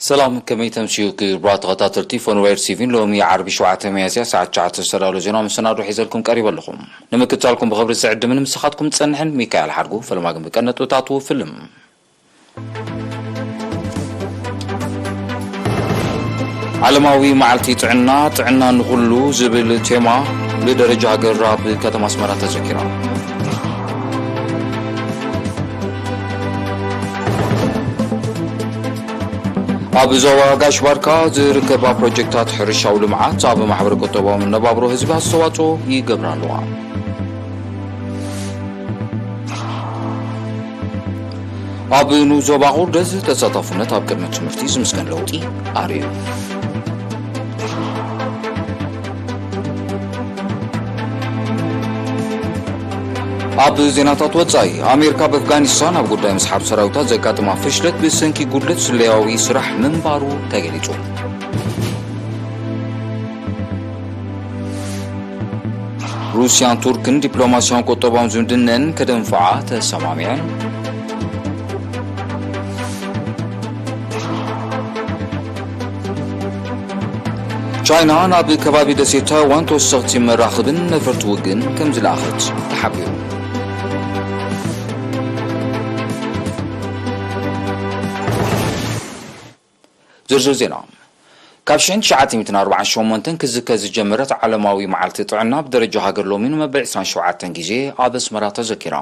ሰላም፣ ከመይ ተምስዩ ክቡራት ተኸታተልቲ ፎንዌር ቲቪን? ሎሚ ዓርቢ ሸውዓተ ሚያዝያ ሰዓት ትሽዓተ ዝተዳለወ ዜና መሰናዶ ሒዘልኩም ቀሪበ ኣለኹ። ንምክትታልኩም ብኽብሪ ዝዕድምን ምሳኻትኩም ዝጸንሕን ሚካኤል ሓድጉ። ፈለማ ግን ብቀን ነጥብታቱ ፍልም። ዓለማዊ መዓልቲ ጥዕና፣ ጥዕና ንኹሉ ዝብል ቴማ ብደረጃ ሃገር ኣብ ከተማ ኣስመራ ተዘኪራ። ኣብ ዞባ ጋሽ ባርካ ዝርከባ ፕሮጀክታት ሕርሻዊ ልምዓት ኣብ ማሕበረ ቁጠባዊ መነባብሮ ህዝቢ ኣስተዋፅኦ ይገብራ ኣለዋ። ኣብ ንኡስ ዞባ ቁርደት ተሳታፍነት ኣብ ቅድመ ትምህርቲ ዝምስገን ለውጢ ኣርእዩ። ኣብ ዜናታት ወጻኢ፣ ኣሜሪካ ኣብ ኣፍጋኒስታን ኣብ ጉዳይ ምስሓብ ሰራዊታ ዘጋጥማ ፍሽለት ብሰንኪ ጉድለት ስለያዊ ስራሕ ምንባሩ ተገሊጹ። ሩስያን ቱርክን ዲፕሎማስያውን ቁጠባውን ዝምድነን ከደንፍዓ ተሰማሚዐን። ቻይና ናብ ከባቢ ደሴት ታይዋን ተወሰኽቲ መራኽብን ነፈርቲ ውግእን ከም ዝለኣኸት ተሓቢሩ። ዝርዝር ዜና። ካብ ሽሕን ትሽዓተ ሚእትን ኣርባዓን ሸሞንተን ክዝከር ዝጀመረት ዓለማዊ መዓልቲ ጥዕና ብደረጃ ሃገር ሎሚ ንመበል ዕስራን ሸውዓተን ግዜ ኣብ ኣስመራ ተዘኪራ።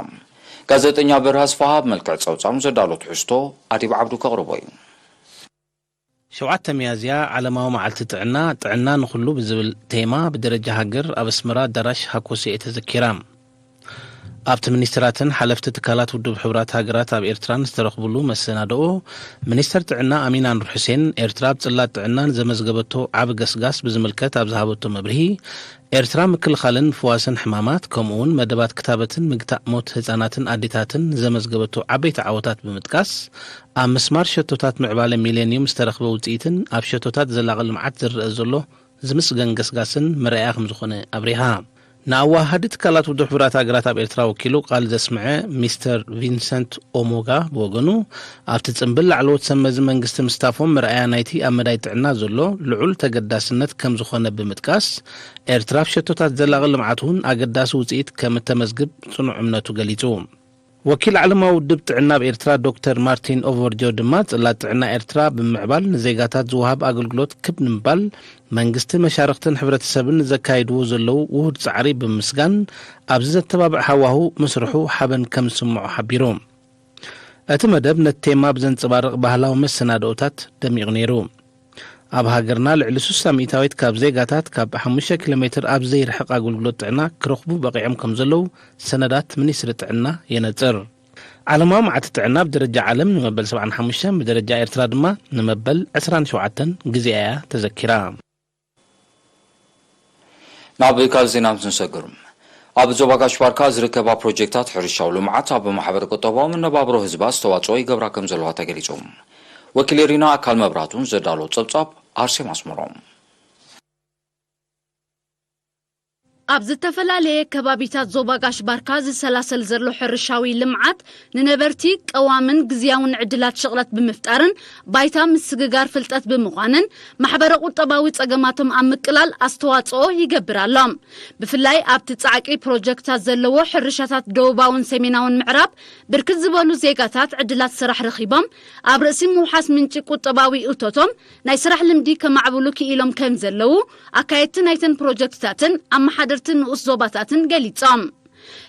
ጋዜጠኛ በርሃ ኣስፍሃ ኣብ መልክዕ ጸብጻብ ዘዳሎ ትሕዝቶ ኣዲብ ዓብዱ ከቕርቦ እዩ። ሸውዓተ ሚያዝያ ዓለማዊ መዓልቲ ጥዕና፣ ጥዕና ንኹሉ ብዝብል ቴማ ብደረጃ ሃገር ኣብ ኣስመራ ኣዳራሽ ሃኮሴ ተዘኪራ። ኣብቲ ሚኒስትራትን ሓለፍቲ ትካላት ውድብ ሕቡራት ሃገራት ኣብ ኤርትራን ዝተረኽብሉ መሰናድኦ፣ ሚኒስተር ጥዕና ኣሚን ኣንር ሑሴን፣ ኤርትራ ኣብ ጽላት ጥዕና ንዘመዝገበቶ ዓቢ ገስጋስ ብዝምልከት ኣብ ዝሃበቶ መብርሂ፣ ኤርትራ ምክልኻልን ምፍዋስን ሕማማት፣ ከምኡ'ውን መደባት ክታበትን ምግታእ ሞት ህጻናትን ኣዴታትን ንዘመዝገበቶ ዓበይቲ ዓወታት ብምጥቃስ፣ ኣብ ምስማር ሸቶታት ምዕባለ ሚሌንዩም ዝተረኽበ ውጽኢትን ኣብ ሸቶታት ዘላቒ ልምዓት ዝረኣ ዘሎ ዝምስገን ገስጋስን መርኣያ ከም ዝኾነ ኣብሪሃ። ንኣወሃሃዲ ትካላት ውድብ ሕቡራት ሃገራት ኣብ ኤርትራ ወኪሉ ቃል ዘስምዐ ሚስተር ቪንሰንት ኦሞጋ ብወገኑ፣ ኣብቲ ጽምብል ላዕለዎት ሰብ መዚ መንግስቲ ምስታፎም መርኣያ ናይቲ ኣብ መዳይ ጥዕና ዘሎ ልዑል ተገዳስነት ከም ዝኾነ ብምጥቃስ፣ ኤርትራ ኣብ ሸቶታት ዘላቒ ልምዓት እውን ኣገዳሲ ውጽኢት ከም እተመዝግብ ጽኑዕ እምነቱ ገሊጹ። ወኪል ዓለማዊ ውድብ ጥዕና ኣብ ኤርትራ ዶክተር ማርቲን ኦቨርጆ ድማ፣ ጽላት ጥዕና ኤርትራ ብምምዕባል ንዜጋታት ዝወሃብ ኣገልግሎት ክብ ንምባል መንግስቲ፣ መሻርኽትን ሕብረተሰብን ንዘካይድዎ ዘለዉ ውሁድ ጻዕሪ ብምምስጋን፣ ኣብዚ ዘተባብዕ ሃዋሁ ምስርሑ ሓበን ከም ዝስምዖ ሓቢሩ። እቲ መደብ ነቲ ቴማ ብዘንጸባርቕ ባህላዊ መሰናድኦታት ደሚቑ ነይሩ። ኣብ ሃገርና ልዕሊ ስሳ ሚእታዊት ካብ ዜጋታት ካብ ሓሙሽተ ኪሎ ሜትር ኣብ ዘይርሕቕ ኣገልግሎት ጥዕና ክረኽቡ በቒዖም ከም ዘለዉ ሰነዳት ሚኒስትሪ ጥዕና የነጽር። ዓለማዊ መዓልቲ ጥዕና ብደረጃ ዓለም ንመበል ሰብዓን ሓሙሽተን፣ ብደረጃ ኤርትራ ድማ ንመበል ዕስራን ሸውዓተን ግዜኣ እያ ተዘኪራ። ናብ ካልእ ዜና ምስ ንሰግር፣ ኣብ ዞባ ጋሽ ባርካ ዝርከባ ፕሮጀክታት ሕርሻዊ ልምዓት ኣብ ማሕበረ ቁጠባዊ መነባብሮ ህዝቢ ኣስተዋፅኦ ይገብራ ከም ዘለዋ ተገሊጹ። ወኪል ኤሪና ኣካል መብራህቱን ዘዳሎ ጸብጻብ ኣርሴማ ኣስመሮም። ኣብ ዝተፈላለየ ከባቢታት ዞባ ጋሽ ባርካ ዝሰላሰል ዘሎ ሕርሻዊ ልምዓት፣ ንነበርቲ ቀዋምን ግዝያውን ዕድላት ሽቕለት ብምፍጣርን ባይታ ምስግጋር ፍልጠት ብምዃንን፣ ማሕበረ ቁጠባዊ ጸገማቶም ኣብ ምቅላል ኣስተዋጽኦ ይገብር ኣሎ። ብፍላይ ኣብቲ ጻዕቂ ፕሮጀክታት ዘለዎ ሕርሻታት ደቡባውን ሰሜናውን ምዕራብ፣ ብርክት ዝበሉ ዜጋታት ዕድላት ስራሕ ረኺቦም፣ ኣብ ርእሲ ምውሓስ ምንጪ ቁጠባዊ እቶቶም፣ ናይ ስራሕ ልምዲ ከማዕብሉ ክኢሎም ከም ዘለዉ፣ ኣካየድቲ ናይተን ፕሮጀክትታትን ኣመሓደርቲ ንኡስ ዞባታትን ገሊጾም።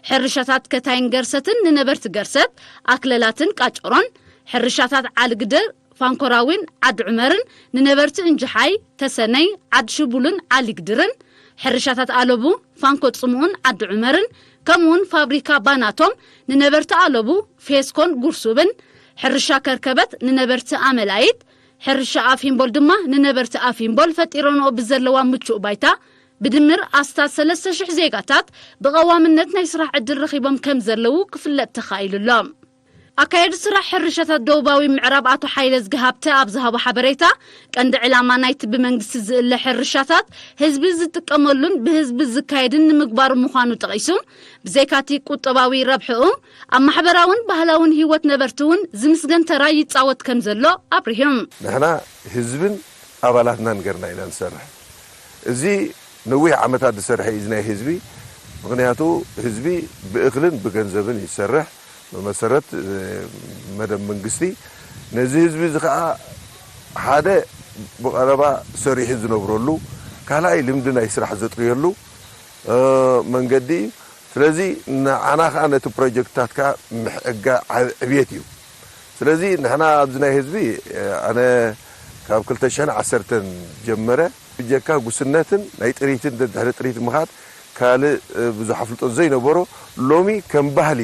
ሕርሻታት ከታይን ገርሰትን ንነበርቲ ገርሰት፣ ኣክለላትን ቃጨሮን፣ ሕርሻታት ዓልግድር፣ ፋንኮራዊን ዓዲ ዑመርን ንነበርቲ እንጅሓይ፣ ተሰነይ፣ ዓዲ ሽቡልን ዓሊግድርን፣ ሕርሻታት ኣለቡ፣ ፋንኮ ጽምኡን ዓዲ ዑመርን፣ ከምኡውን ፋብሪካ ባናቶም ንነበርቲ ኣለቡ፣ ፌስኮን ጉርሱብን፣ ሕርሻ ከርከበት ንነበርቲ ኣመላይት፣ ሕርሻ ኣፊምቦል ድማ ንነበርቲ ኣፊምቦል ፈጢረንኦ ብዘለዋ ምቹእ ባይታ፣ ብድምር ኣስታት ሰለስተ ሽሕ ዜጋታት ብቐዋምነት ናይ ስራሕ ዕድል ረኺቦም ከም ዘለዉ ክፍለጥ ተኻኢሉ ኣሎ። ኣካየዲ ስራሕ ሕርሻታት ደቡባዊ ምዕራብ ኣቶ ሓይለ ዝገሃብተ ኣብ ዝሃቦ ሓበሬታ፣ ቀንዲ ዕላማ ናይቲ ብመንግስቲ ዝእለ ሕርሻታት ህዝቢ ዝጥቀመሉን ብህዝቢ ዝካየድን ንምግባሩ ምዃኑ ጠቒሱ፣ ብዘይካቲ ቁጠባዊ ረብሕኡ ኣብ ማሕበራውን ባህላውን ህይወት ነበርቲ እውን ዝምስገን ተራ ይጻወት ከም ዘሎ ኣብሪሁ። ንሕና ህዝብን ኣባላትናን ገርና ኢና ንሰርሕ። እዚ ነዊሕ ዓመታት ዝሰርሐ እዩ፣ እዚ ናይ ህዝቢ። ምኽንያቱ ህዝቢ ብእኽልን ብገንዘብን እዩ ዝሰርሕ። ብመሰረት መደብ መንግስቲ ነዚ ህዝቢ እዚ ከዓ ሓደ ብቐረባ ሰሪሑ ዝነብረሉ፣ ካልኣይ ልምዲ ናይ ስራሕ ዘጥርየሉ መንገዲ እዩ። ስለዚ ንዓና ከዓ ነቲ ፕሮጀክትታት ከዓ ምሕጋ ዕብየት እዩ። ስለዚ ንሕና ኣብዚ ናይ ህዝቢ ኣነ ካብ ክልተ ሽሕን ዓሰርተን ጀመረ ብጀካ ጉስነትን ናይ ጥሪትን ድሕሪ ጥሪት ምኻድ ካልእ ብዙሕ ኣፍልጦ ዘይነበሮ ሎሚ ከም ባህሊ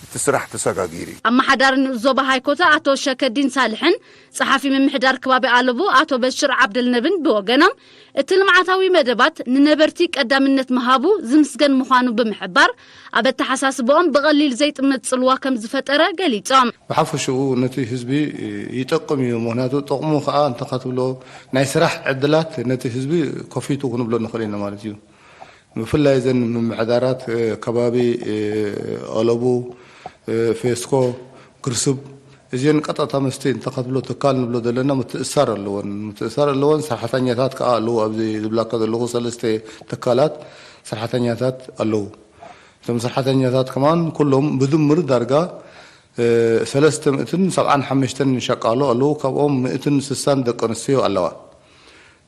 እቲ ስራሕ ተሰጋጊሩ እዩ። ኣመሓዳሪ ንኡስ ዞባ ሃይኮታ ኣቶ ሸከዲን ሳልሕን ጸሓፊ ምምሕዳር ከባቢ ኣለቡ ኣቶ በሽር ዓብደልነብን ብወገኖም፣ እቲ ልምዓታዊ መደባት ንነበርቲ ቀዳምነት ምሃቡ ዝምስገን ምዃኑ ብምሕባር፣ ኣብ ኣተሓሳስባኦም ብቐሊል ዘይጥመት ጽልዋ ከም ዝፈጠረ ገሊጾም። ብሓፈሽኡ ነቲ ህዝቢ ይጠቅም እዩ። ምኽንያቱ ጥቕሙ ከዓ እንተ ክትብሎ ናይ ስራሕ ዕድላት ነቲ ህዝቢ ከፊቱ ክንብሎ ንኽእል ኢና ማለት እዩ። ብፍላይ እዘን ምምሕዳራት ከባቢ ኣለቡ፣ ፌስኮ፣ ግርስብ እዚን ቀጥታ ምስቲ እንተ ክትብሎ ትካል ንብሎ ዘለና ምትእሳር ኣለወን። ምትእሳር ኣለወን። ሰራሕተኛታት ከዓ ኣለዉ። ኣብዚ ዝብላካ ዘለኹ ሰለስተ ትካላት ሰራሕተኛታት ኣለዉ። እቶም ሰራሕተኛታት ከማን ኩሎም ብድምር ዳርጋ ሰለስተ ምእትን ሰብዓን ሓሙሽተን ሸቃሎ ኣለዉ። ካብኦም ምእትን ስሳን ደቂ ኣንስትዮ ኣለዋ።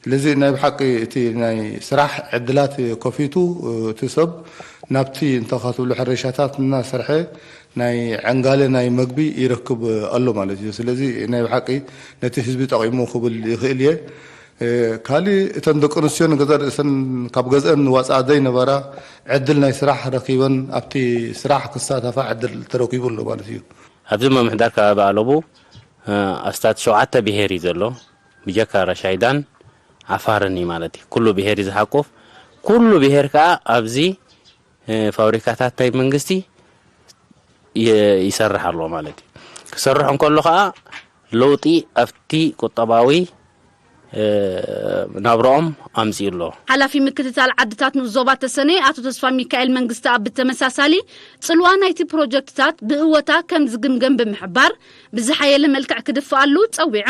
ስለዚ ናይ ብሓቂ እቲ ናይ ስራሕ ዕድላት ከፊቱ እቲ ሰብ ናብቲ እንተ ክትብሉ ሕርሻታት እናሰርሐ ናይ ዕንጋለ ናይ መግቢ ይረክብ ኣሎ ማለት እዩ። ስለዚ ናይ ብሓቂ ነቲ ህዝቢ ጠቒሙ ክብል ይኽእል እየ። ካሊእ እተን ደቂ ኣንስትዮ ንገዛ ርእሰን ካብ ገዝአን ዋፃ ዘይነበራ ዕድል ናይ ስራሕ ረኪበን ኣብቲ ስራሕ ክሳተፋ ዕድል ተረኪቡ ኣሎ ማለት እዩ። ኣብዚ ምምሕዳር ከባቢ ኣለቡ ኣስታት ሸውዓተ ብሄር እዩ ዘሎ። ብጀካ ራሻይዳን ዓፋርን እዩ ማለት እዩ። ኩሉ ብሄር እዩ ዝሓቁፍ። ኩሉ ብሄር ከዓ ኣብዚ ፋብሪካታት ናይ መንግስቲ ይሰርሕ ኣሎ ማለት እዩ። ክሰርሕ እንከሎ ከዓ ለውጢ ኣብቲ ቁጠባዊ ናብርኦም ኣምፂኡ ኣሎ። ሓላፊ ምክትታል ዓድታት ንኡስ ዞባ ተሰነይ ኣቶ ተስፋሚካኤል መንግስተኣብ ብተመሳሳሊ፣ ፅልዋ ናይቲ ፕሮጀክትታት ብእወታ ከም ዝግምገም ብምሕባር፣ ብዝሓየለ መልክዕ ክድፍኣሉ ፀዊዑ።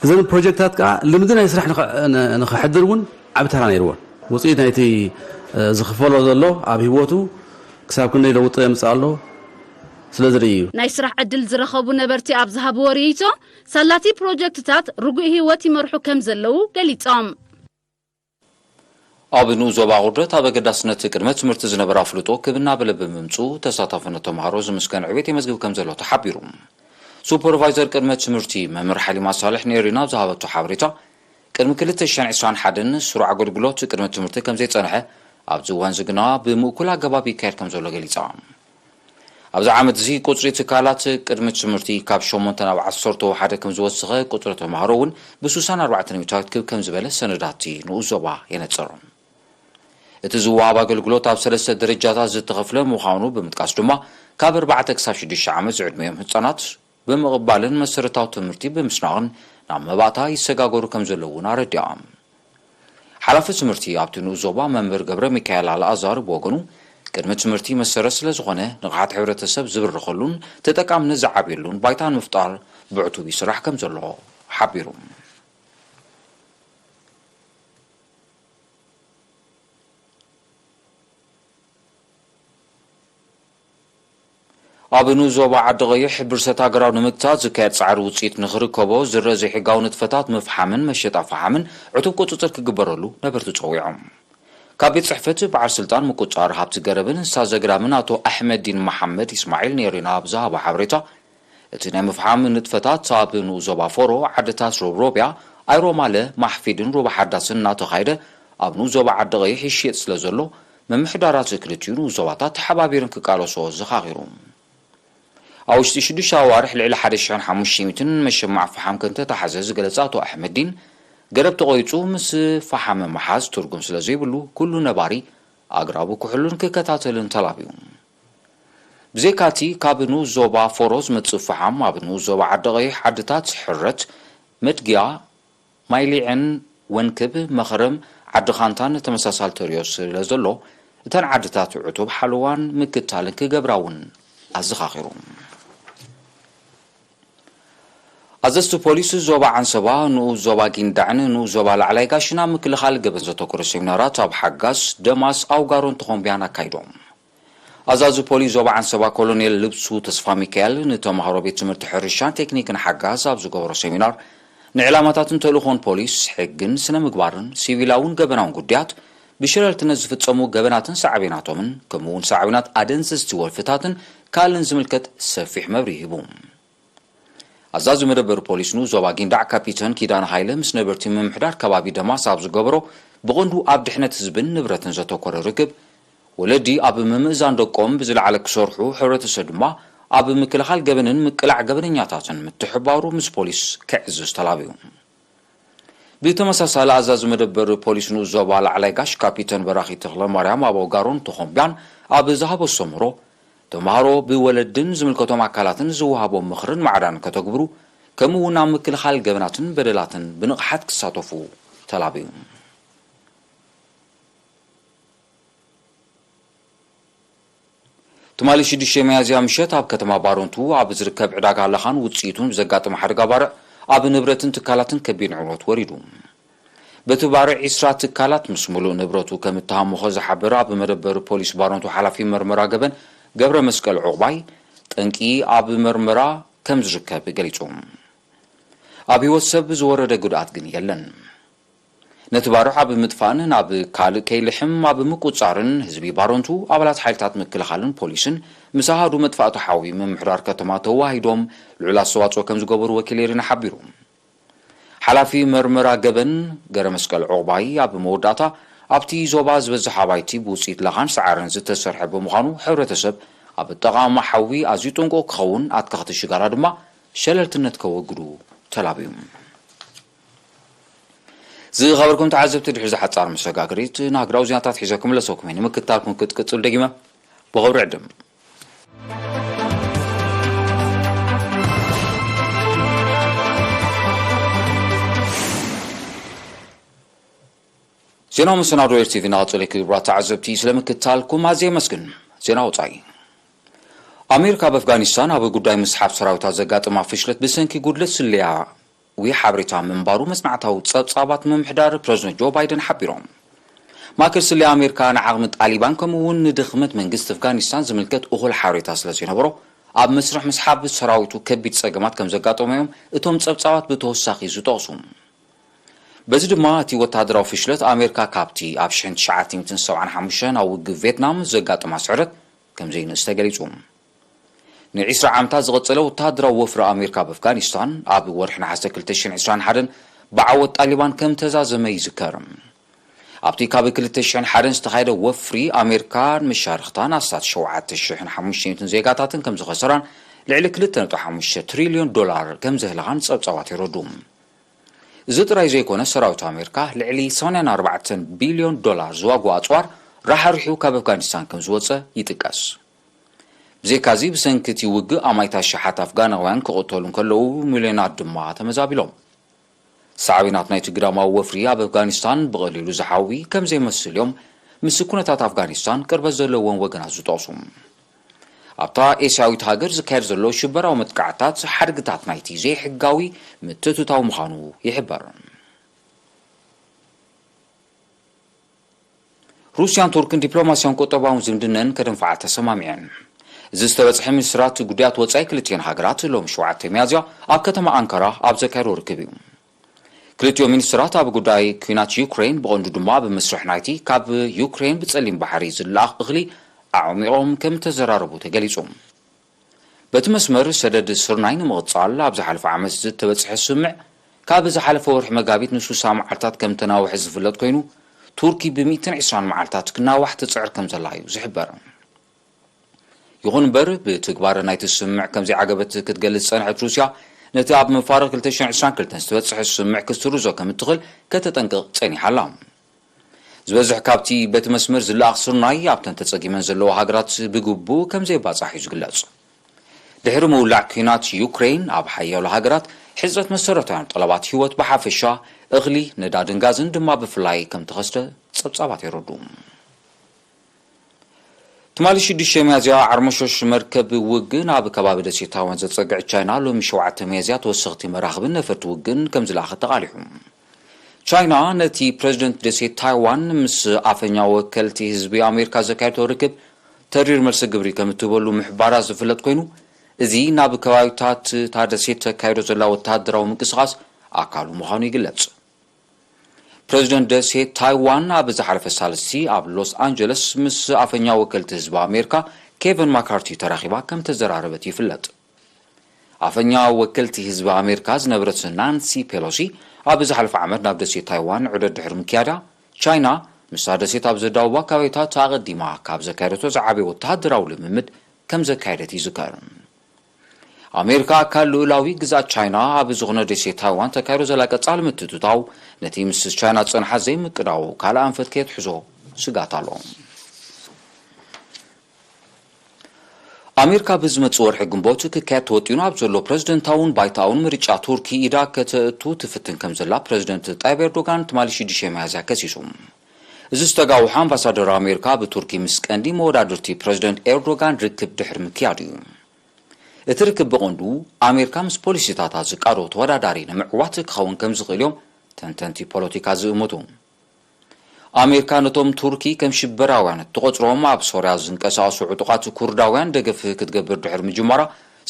እዘን ፕሮጀክትታት ከዓ ልምዲ ናይ ስራሕ ንኸሕድር እውን ዓቢ ተራ ነይርወን። ውፅኢት ናይቲ ዝኽፈሎ ዘሎ ኣብ ህይወቱ ክሳብ ክንደይ ለውጢ የምፅእ ኣሎ ስለ ዝርኢ እዩ። ናይ ስራሕ ዕድል ዝረኸቡ ነበርቲ ኣብ ዝሃብዎ ርእይቶ፣ ሳላቲ ፕሮጀክትታት ርጉእ ህይወት ይመርሑ ከም ዘለዉ ገሊፆም። ኣብ ንኡስ ዞባ ቁርደት ኣብ ኣገዳስነት ቅድመ ትምህርቲ ዝነበራ ኣፍልጦ ክብ እናበለ ብምምፅኡ ተሳታፍነት ተምሃሮ ዝምስገን ዕቤት የመዝግብ ከም ዘሎ ተሓቢሩ። ሱፐርቫይዘር ቅድመ ትምህርቲ መምህር ሓሊማ ሳልሕ ንኤሪና ኣብ ዝሃበቶ ሓበሬታ ቅድሚ ክልተ ሽሕን ዕስራን ሓደን ስሩዕ ኣገልግሎት ቅድመ ትምህርቲ ከም ዘይፀንሐ ኣብዚ እዋን እዚ ግና ብምእኩል ኣገባብ ይካየድ ከም ዘሎ ገሊፃ። ኣብዚ ዓመት እዚ ቁፅሪ ትካላት ቅድሚ ትምህርቲ ካብ ሸሞንተ ናብ ዓሰርተ ወሓደ ከም ዝወሰኸ ቁፅሪ ተምሃሮ እውን ብስሳን ኣርባዕተን ሚእታዊት ክብ ከም ዝበለ ሰነዳት እቲ ንኡስ ዞባ የነፅር። እቲ ዝወሃብ ኣገልግሎት ኣብ ሰለስተ ደረጃታት ዝተኸፍለ ምዃኑ ብምጥቃስ ድማ ካብ ኣርባዕተ ክሳብ ሽዱሽተ ዓመት ዝዕድመዮም ህፃናት ብምቕባልን መሰረታዊ ትምህርቲ ብምስናቕን ናብ መባእታ ይሰጋገሩ ከም ዘለዉ እውን ኣረዲኦም። ሓላፊ ትምህርቲ ኣብቲ ንኡስ ዞባ መምህር ገብረ ሚካኤል ኣልኣዛር ብወገኑ ቅድሚ ትምህርቲ መሰረት ስለ ዝኾነ ንቕሓት ሕብረተሰብ ዝብርኸሉን ተጠቃምነት ዝዓብየሉን ባይታ ንምፍጣር ብዕቱብ ይስራሕ ከም ዘሎ ሓቢሩ። ኣብ ንኡስ ዞባ ዓዲ ቐይሕ ብርሰት ኣግራብ ንምግታት ዝካየድ ጻዕሪ ውጽኢት ንኽርከቦ ዝረአ ዘይሕጋዊ ንጥፈታት ምፍሓምን መሸጣ ፈሓምን ዕቱብ ቁጽጽር ክግበረሉ ነበርቲ ጸዊዖም። ካብ ቤት ጽሕፈት በዓል ስልጣን ምቁጽጻር ሃብቲ ገረብን እንስሳ ዘግራምን ኣቶ ኣሕመዲን መሓመድ ኢስማዒል ንኤሪና ኣብ ዝሃቦ ሓበሬታ፣ እቲ ናይ ምፍሓም ንጥፈታት ኣብ ንኡስ ዞባ ፎሮ፣ ዓድታት ሮብሮብያ፣ ኣይሮማለ፣ ማሕፊድን ሩባ ሓዳስን እናተኻየደ ኣብ ንኡስ ዞባ ዓዲ ቐይሕ ይሽየጥ ስለ ዘሎ፣ ምምሕዳራት ክልቲኡ ንኡስ ዞባታት ተሓባቢረን ክቃለስኦ ዘኻኺሩ። ኣብ ውሽጢ ሽዱሽተ ኣዋርሕ ልዕሊ ሓደ ሽሕን ሓሙሽተ ሚእትን መሸማዕ ፈሓም ከምተታሕዘ ዝገለጸ ኣቶ ኣሕመዲን፣ ገረብ ተቖሪጹ ምስ ፈሓም ምሓዝ ትርጉም ስለ ዘይብሉ፣ ኩሉ ነባሪ ኣግራቡ ክሕሉን ክከታተልን ተላብዩ። ብዘይካቲ ካብ ንኡስ ዞባ ፎሮ ዝመጽእ ፈሓም ኣብ ንኡስ ዞባ ዓዲ ቀይሕ፣ ዓድታት ሕረት፣ መድግያ፣ ማይሊዕን ወንክብ፣ መኸረም፣ ዓዲ ኻንታን ተመሳሳሊ ተርእዮ ስለ ዘሎ፣ እተን ዓድታት ዕቱብ ሓለዋን ምክታልን ክገብራ እውን ኣዘኻኺሩ። ኣዘዝቲ ፖሊስ ዞባ ዓንሰባ፣ ንኡስ ዞባ ጊንዳዕን ንኡስ ዞባ ላዕላይ ጋሽን ኣብ ምክልኻል ገበን ዘተኮረ ሴሚናራት ኣብ ሓጋስ፣ ደማስ፣ ኣውጋሮን ተኾምቢያን ኣካይዶም። ኣዛዚ ፖሊስ ዞባ ዓንሰባ ኮሎኔል ልብሱ ተስፋ ሚካኤል ንተምሃሮ ቤት ትምህርቲ ሕርሻን ቴክኒክን ሓጋዝ ኣብ ዝገበሮ ሴሚናር፣ ንዕላማታትን ተልእኾን ፖሊስ፣ ሕግን ስነ ምግባርን ሲቪላውን ገበናውን ጉዳያት፣ ብሸለልትነት ዝፍጸሙ ገበናትን ሳዕቤናቶምን፣ ከምኡ እውን ሳዕቤናት ኣደንዘዝቲ ወልፍታትን ካልእን ዝምልከት ሰፊሕ መብርሂ ሂቡ። ኣዛዚ መደበር ፖሊስ ንኡስ ዞባ ጊንዳዕ ካፒተን ኪዳነ ሃይለ ምስ ነበርቲ ምምሕዳር ከባቢ ደማስ ኣብ ዝገበሮ ብቐንዱ ኣብ ድሕነት ህዝብን ንብረትን ዘተኮረ ርክብ፣ ወለዲ ኣብ ምምእዛን ደቆም ብዝለዓለ ክሰርሑ፣ ሕብረተሰብ ድማ ኣብ ምክልኻል ገበንን ምቅላዕ ገበነኛታትን ምትሕባሩ ምስ ፖሊስ ክዕዝዝ ተላብዩ። ብተመሳሳሊ ኣዛዚ መደበር ፖሊስ ንኡስ ዞባ ላዕላይ ጋሽ ካፒተን በራኺ ተኽለ ማርያም ኣብ ኣውጋሮን ተኾምቢያን ኣብ ዝሃቦ ኣስተምህሮ፣ ተምሃሮ ብወለድን ዝምልከቶም ኣካላትን ዝወሃቦም ምኽርን ማዕዳን ከተግብሩ፣ ከምኡ እውን ኣብ ምክልኻል ገበናትን በደላትን ብንቕሓት ክሳተፉ ተላብዩ። ትማሊ ሽዱሽተ ሚያዝያ ምሸት ኣብ ከተማ ባረንቱ ኣብ ዝርከብ ዕዳጋ ለኻን ውጽኢቱን ብዘጋጠመ ሓደጋ ባርዕ ኣብ ንብረትን ትካላትን ከቢድ ንዕወት ወሪዱ። በቲ ባርዕ ዒስራ ትካላት ምስ ምሉእ ንብረቱ ከም እተሃመኾ ዝሓበረ ኣብ መደበር ፖሊስ ባረንቱ ሓላፊ መርመራ ገበን ገብረ መስቀል ዑቕባይ፣ ጠንቂ ኣብ መርመራ ከም ዝርከብ ገሊጹ። ኣብ ህይወት ሰብ ዝወረደ ጉድኣት ግን የለን። ነቲ ባርዕ ኣብ ምጥፋእን ናብ ካልእ ከይልሕም ኣብ ምቁጻርን ህዝቢ ባረንቱ፣ ኣባላት ሓይልታት ምክልኻልን ፖሊስን ምስ ኣሃዱ መጥፋእቲ ሓዊ ምምሕዳር ከተማ ተዋሂዶም ልዑል ኣስተዋጽኦ ከም ዝገበሩ ወኪል ኤሪና ሓቢሩ። ሓላፊ መርመራ ገበን ገረ መስቀል ዑቕባይ ኣብ መወዳእታ፣ ኣብቲ ዞባ ዝበዝሕ ኣባይቲ ብውጽኢት ለኻን ሰዓርን ዝተሰርሐ ብምዃኑ፣ ሕብረተሰብ ኣብ ኣጠቓቕማ ሓዊ ኣዝዩ ጥንቁቕ ክኸውን፣ ኣትከኽቲ ሽጋራ ድማ ሸለልትነት ከወግዱ ተላብዩ። ዝኸበርኩም ተዓዘብቲ፣ ድሕሪ ዝሓጻር መሰጋገሪት ንሃገራዊ ዜናታት ሒዘ ክምለሰኩም እየ። ንምክትታልኩም ክትቅጽሉ ደጊመ ብኽብሪ ዕድም። ዜናዊ መሰናዶ ኤር ቲ ቪ እናቐጸለ፣ ክቡራት ተዓዘብቲ፣ ስለ ምክትታልኩም ኣዝየ የመስግን። ዜና ወጻኢ። ኣሜሪካ ኣብ ኣፍጋኒስታን ኣብ ጉዳይ ምስሓብ ሰራዊታ ዘጋጠማ ፍሽለት ብሰንኪ ጉድለት ስለያዊ ሓበሬታ ምንባሩ መጽናዕታዊ ጸብጻባት ምምሕዳር ፕረዚደንት ጆ ባይደን ሓቢሮም። ማእከል ስለያ ኣሜሪካ ንዓቕሚ ጣሊባን ከምኡ እውን ንድኽመት መንግስቲ ኣፍጋኒስታን ዝምልከት እኹል ሓበሬታ ስለ ዘይነበሮ፣ ኣብ መስርሕ ምስሓብ ሰራዊቱ ከቢድ ጸገማት ከም ዘጋጠሞ እዮም እቶም ጸብጻባት ብተወሳኺ ዝጠቕሱ። በዚ ድማ እቲ ወተሃደራዊ ፍሽለት ኣሜሪካ ካብቲ ኣብ ሽሕን ትሽዓተ ሚእትን ሰብዓን ሓሙሽተን ኣብ ውግእ ቪየትናም ዘጋጠማ ስዕረት ከም ዘይንእስ ተገሊጹ። ንዒስራ ዓመታት ዝቐጸለ ወተሃደራዊ ወፍሪ ኣሜሪካ ኣብ ኣፍጋኒስታን፣ ኣብ ወርሒ ነሓሰ ክልተ ሽሕን ዕስራን ሓደን ብዓወት ጣሊባን ከም ተዛዘመ ይዝከር። ኣብቲ ካብ ክልተ ሽሕን ሓደን ዝተኻየደ ወፍሪ፣ ኣሜሪካን መሻርኽታን ኣስታት ሸውዓተ ሽሕን ሓሙሽተ ሚእትን ዜጋታትን ከም ዝኸሰራን ልዕሊ ክልተ ነጥቢ ሓሙሽተ ትሪልዮን ዶላር ከም ዘህለኻን ጸብጻባት የረድኡ። እዚ ጥራይ ዘይኮነ፣ ሰራዊት ኣሜሪካ ልዕሊ ሰማንያን ኣርባዕተን ቢልዮን ዶላር ዝዋግኡ ኣጽዋር ራሕሪሑ ካብ ኣፍጋኒስታን ከም ዝወጸ ይጥቀስ። ብዘይካዚ፣ ብሰንኪ እቲ ውግእ ኣማኢት ኣሽሓት ኣፍጋናውያን ክቕተሉ እንከለዉ፣ ሚልዮናት ድማ ተመዛቢሎም። ሳዕቤናት ናይቲ ግዳማዊ ወፍሪ ኣብ ኣፍጋኒስታን ብቐሊሉ ዝሓዊ ከም ዘይመስል እዮም ምስ ኩነታት ኣፍጋኒስታን ቅርበት ዘለዎም ወገናት ዝጠቕሱ። ኣብታ ኤስያዊት ሃገር ዝካየድ ዘሎ ሽበራዊ መጥቃዕታት ሓድግታት ናይቲ ዘይሕጋዊ ምትእትታው ምዃኑ ይሕበር። ሩስያን ቱርክን ዲፕሎማስያውን ቁጠባውን ዝምድነን ከደንፍዓ ተሰማሚዐን። እዚ ዝተበጽሐ ሚኒስትራት ጉዳያት ወጻኢ ክልቲኤን ሃገራት ሎሚ ሸውዓተ ሚያዝያ ኣብ ከተማ ኣንካራ ኣብ ዘካየዶ ርክብ እዩ። ክልቲኦም ሚኒስትራት ኣብ ጉዳይ ኲናት ዩክሬን፣ ብቐንዱ ድማ ኣብ መስርሕ ናይቲ ካብ ዩክሬን ብጸሊም ባሕሪ ዝለኣኽ እኽሊ ኣዕሚቖም ከም ተዘራረቡ ተገሊጹ። በቲ መስመር ሰደድ ስርናይ ንምቕጻል ኣብ ዝሓለፈ ዓመት ዝተበጽሐ ስምምዕ፣ ካብ ዝሓለፈ ወርሒ መጋቢት ንስሳ መዓልታት ከም ተናውሐ ዝፍለጥ ኮይኑ፣ ቱርኪ ብሚእትን ዕስራን መዓልታት ክናዋሕ ትጽዕር ከም ዘላ እዩ ዝሕበር። ይኹን እምበር፣ ብትግባረ ናይቲ ስምምዕ ከም ዘይዓገበት ክትገልጽ ዝጸንሐት ሩስያ፣ ነቲ ኣብ መፋርቕ ክልተ ሽሕን ዕስራን ክልተን ዝተበጽሐ ስምምዕ ክትስርዞ ከም እትኽእል ከተጠንቅቕ ጸኒሓ ኣላ። ዝበዝሕ ካብቲ በቲ መስመር ዝለኣኽ ስርናይ ኣብተን ተጸጊመን ዘለዋ ሃገራት ብግቡእ ከም ዘይባጻሕ እዩ ዝግለጽ። ድሕሪ ምውላዕ ኲናት ዩክሬን፣ ኣብ ሓያሎ ሃገራት ሕጽረት መሰረታውያን ጠለባት ህይወት ብሓፈሻ፣ እኽሊ፣ ነዳድን ጋዝን ድማ ብፍላይ ከም ተኸስተ ጸብጻባት የረድኡ። ትማሊ ሽዱሽተ ሚያዝያ፣ ዓርሞሾሽ መርከብ ውግእ ናብ ከባቢ ደሴት ታይዋን ዘጸግዕ ቻይና፣ ሎሚ ሸውዓተ ሚያዝያ፣ ተወሰኽቲ መራኽብን ነፈርቲ ውግእን ከም ዝለኣኸት ተቓሊሑ። ቻይና ነቲ ፕረዚደንት ደሴት ታይዋን ምስ ኣፈኛ ወከልቲ ህዝቢ ኣሜሪካ ዘካየደቶ ርክብ፣ ተሪር መልሲ ግብሪ ከም እትህበሉ ምሕባራ ዝፍለጥ ኮይኑ፣ እዚ ናብ ከባቢታት እታ ደሴት ተካይዶ ዘላ ወተሃደራዊ ምንቅስቓስ ኣካሉ ምዃኑ ይግለጽ። ፕረዚደንት ደሴት ታይዋን ኣብ ዝሓለፈ ሳልስቲ ኣብ ሎስ ኣንጀለስ ምስ ኣፈኛ ወከልቲ ህዝቢ ኣሜሪካ ኬቨን ማካርቲ ተራኺባ ከም ተዘራረበት ይፍለጥ። ኣፈኛ ወከልቲ ህዝቢ ኣሜሪካ ዝነበረት ናንሲ ፔሎሲ፣ ኣብ ዝሓለፈ ዓመት ናብ ደሴት ታይዋን ዑደት ድሕሪ ምክያዳ፣ ቻይና ምስታ ደሴት ኣብ ዘዳውባ ከባቢታት ኣቐዲማ ካብ ዘካየደቶ ዝዓበየ ወተሃደራዊ ልምምድ ከም ዘካየደት ይዝከር። ኣሜሪካ ኣካል ልኡላዊ ግዝኣት ቻይና ኣብ ዝኾነ ደሴት ታይዋን ተካይዶ ዘላ ቀጻሊ ምትእትታው፣ ነቲ ምስ ቻይና ዝጸንሓ ዘይምቅዳው ካልእ ኣንፈት ከየትሕዞ ስጋት ኣሎ። ኣሜሪካ ብዝመጽእ ወርሒ ግንቦት ክካየድ ተወጢኑ ኣብ ዘሎ ፕረዚደንታውን ባይታኣውን ምርጫ ቱርኪ ኢዳ ከተእቱ ትፍትን ከም ዘላ ፕረዚደንት ጣይብ ኤርዶጋን ትማሊ ሽዱሽተ ሚያዝያ ከሲሱ። እዚ ዝተጋውሖ ኣምባሳደር ኣሜሪካ ብቱርኪ ምስ ቀንዲ መወዳድርቲ ፕረዚደንት ኤርዶጋን ርክብ ድሕሪ ምክያዱ እዩ። እቲ ርክብ ብቐንዱ ኣሜሪካ ምስ ፖሊሲታታ ዝቃዶ ተወዳዳሪ ንምዕዋት ክኸውን ከም ዝኽእል እዮም ተንተንቲ ፖለቲካ ዝእምቱ። ኣሜሪካ ነቶም ቱርኪ ከም ሽበራውያን እትቖጽሮም ኣብ ሶርያ ዝንቀሳቐሱ ዕጡቓት ኩርዳውያን ደገፍ ክትገብር ድሕሪ ምጅማራ፣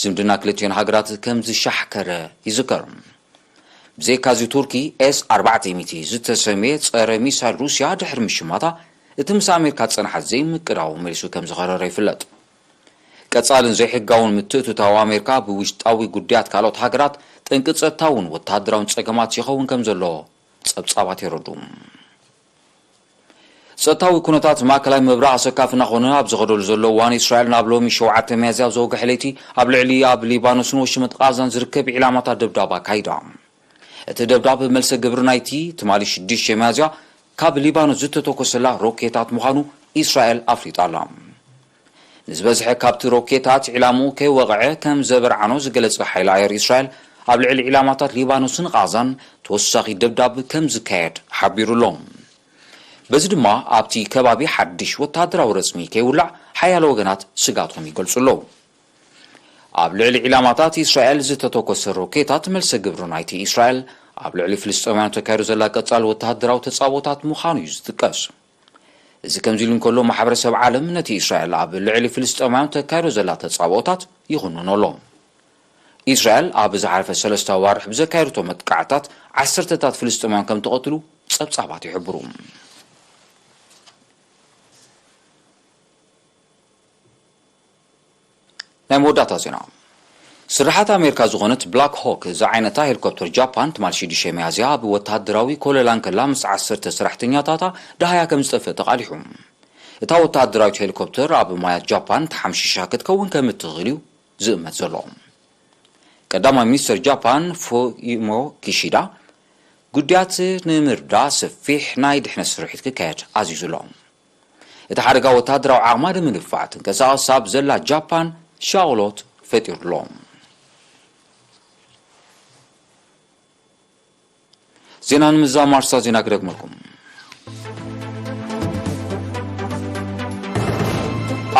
ዝምድና ክልቲኦን ሃገራት ከም ዝሻሕከረ ይዝከር። ብዘይካዚ፣ ቱርኪ ኤስ ኣርባዕተ ሚእቲ ዝተሰምየ ጸረ ሚሳይል ሩስያ ድሕሪ ምሽማታ፣ እቲ ምስ ኣሜሪካ ዝጸንሓ ዘይምቅዳው መሊሱ ከም ዝኸረረ ይፍለጥ። ቀጻልን ዘይሕጋውን ምትእትታው ኣሜሪካ ብውሽጣዊ ጉዳያት ካልኦት ሃገራት ጠንቂ ጸጥታውን ወተሃደራውን ጸገማት ይኸውን ከም ዘሎ ጸብጻባት የረድኡ። ጸጥታዊ ኩነታት ማእከላይ ምብራቕ ኣሰካፊ እናኾነ ኣብ ዝኸደሉ ዘሎ እዋን፣ እስራኤል ናብ ሎሚ ሸውዓተ ሚያዝያ ኣብ ዘወግሐ ለይቲ ኣብ ልዕሊ ኣብ ሊባኖስን ወሽመጥ ቓዛን ዝርከብ ዒላማታት ደብዳብ ኣካይዳ። እቲ ደብዳብ መልሰ ግብሪ ናይቲ ትማሊ ሽዱሽተ ሚያዝያ ካብ ሊባኖስ ዝተተኮሰላ ሮኬታት ምዃኑ እስራኤል ኣፍሊጣ ኣላ። ንዝበዝሐ ካብቲ ሮኬታት ዒላምኡ ከይወቕዐ ከም ዘበርዓኖ ዝገለጸ ሓይሊ ኣየር እስራኤል፣ ኣብ ልዕሊ ዒላማታት ሊባኖስን ቓዛን ተወሳኺ ደብዳብ ከም ዝካየድ ሓቢሩ ኣሎ። በዚ ድማ ኣብቲ ከባቢ ሓድሽ ወተሃደራዊ ረጽሚ ከይውላዕ ሓያሎ ወገናት ስጋቶም ይገልጹ ኣለዉ። ኣብ ልዕሊ ዒላማታት እስራኤል ዝተተኮሰ ሮኬታት መልሰ ግብሪ ናይቲ እስራኤል ኣብ ልዕሊ ፍልስጤማውያን ተካይዱ ዘላ ቀጻሊ ወተሃደራዊ ተጻብኦታት ምዃኑ እዩ ዝጥቀስ። እዚ ከምዚ ኢሉ እንከሎ፣ ማሕበረሰብ ዓለም ነቲ እስራኤል ኣብ ልዕሊ ፍልስጤማውያን ተካይዶ ዘላ ተጻብኦታት ይኹንኖ ኣሎ። እስራኤል ኣብ ዝሓለፈ ሰለስተ ኣዋርሕ ብዘካየደቶ መጥቃዕታት ዓሰርተታት ፍልስጤማውያን ከም ተቐትሉ ጸብጻባት ይሕብሩ። ናይ መወዳእታ ዜና። ስርሓት ኣሜሪካ ዝኾነት ብላክ ሆክ ዝዓይነታ ሄሊኮፕተር ጃፓን ትማል ሽዱሽተ ሚያዝያ ኣብ ወተሃደራዊ ኮለላ እንከላ ምስ ዓሰርተ ሰራሕተኛታታ ደሃያ ከም ዝጠፍእ ተቓሊሑ። እታ ወተሃደራዊት ሄሊኮፕተር ኣብ ማያት ጃፓን ተሓምሺሻ ክትከውን ከም እትኽእል እዩ ዝእመት ዘሎ። ቀዳማይ ሚኒስተር ጃፓን ፉሚዮ ኪሺዳ፣ ጉዳያት ንምርዳእ ሰፊሕ ናይ ድሕነት ስርሒት ክካየድ ኣዚዙ ኣሎ። እቲ ሓደጋ ወተሃደራዊ ዓቕማ ንምድንፋዕ ትንቀሳቐስ ኣብ ዘላ ጃፓን ሻቕሎት ፈጢሩ ኣሎ። ዜና ንምዝዛም ኣርእስታት ዜና ክደግመልኩም።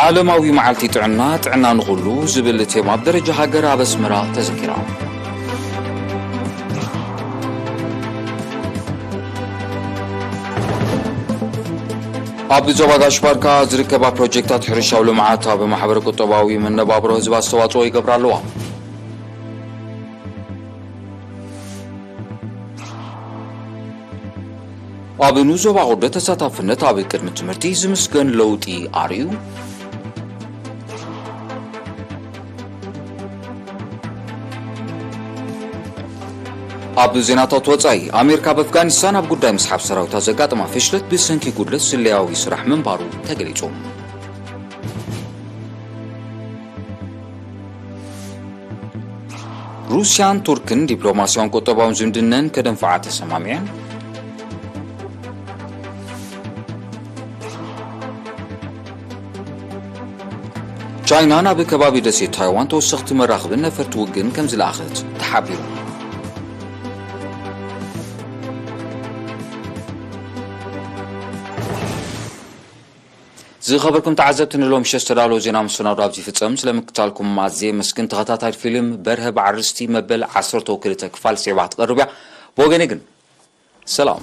ዓለማዊ መዓልቲ ጥዕና፣ ጥዕና ንኹሉ ዝብል ቴማ ኣብ ደረጃ ሃገር ኣብ ኣስመራ ተዘኪራ። ኣብ ዞባ ጋሽ ባርካ ዝርከባ ፕሮጀክታት ሕርሻዊ ልምዓት ኣብ ማሕበረ ቁጠባዊ መነባብሮ ህዝቢ ኣስተዋፅኦ ይገብራ ኣለዋ። ኣብ ንኡስ ዞባ ቁርደ ተሳታፍነት ኣብ ቅድሚ ትምህርቲ ዝምስገን ለውጢ ኣርእዩ። ኣብ ዜናታት ወጻኢ፣ ኣሜሪካ ኣብ ኣፍጋኒስታን ኣብ ጉዳይ ምስሓብ ሰራዊታ ዘጋጠማ ፍሽለት ብሰንኪ ጉድለት ስለያዊ ስራሕ ምንባሩ ተገሊጹ። ሩስያን ቱርክን ዲፕሎማስያውን ቁጠባውን ዝምድነን ከደንፍዓ ተሰማሚዐን። ቻይና ናብ ከባቢ ደሴት ታይዋን ተወሰኽቲ መራኽብን ነፈርቲ ውግእን ከም ዝለኣኸት ተሓቢሩ። ዝኸበርኩም ተዓዘብቲ፣ ንሎሚ ሸሽ ተዳሎ ዜና መሰናዶ ኣብዚ ይፍጸም። ስለ ምክታልኩም ኣዝየ መስግን። ተኸታታይ ፊልም በርሀ ብዓርስቲ መበል ዓሰርተ ክልተ ክፋል ስዒባ ክትቐርብ እያ። ብወገነ ግን ሰላም።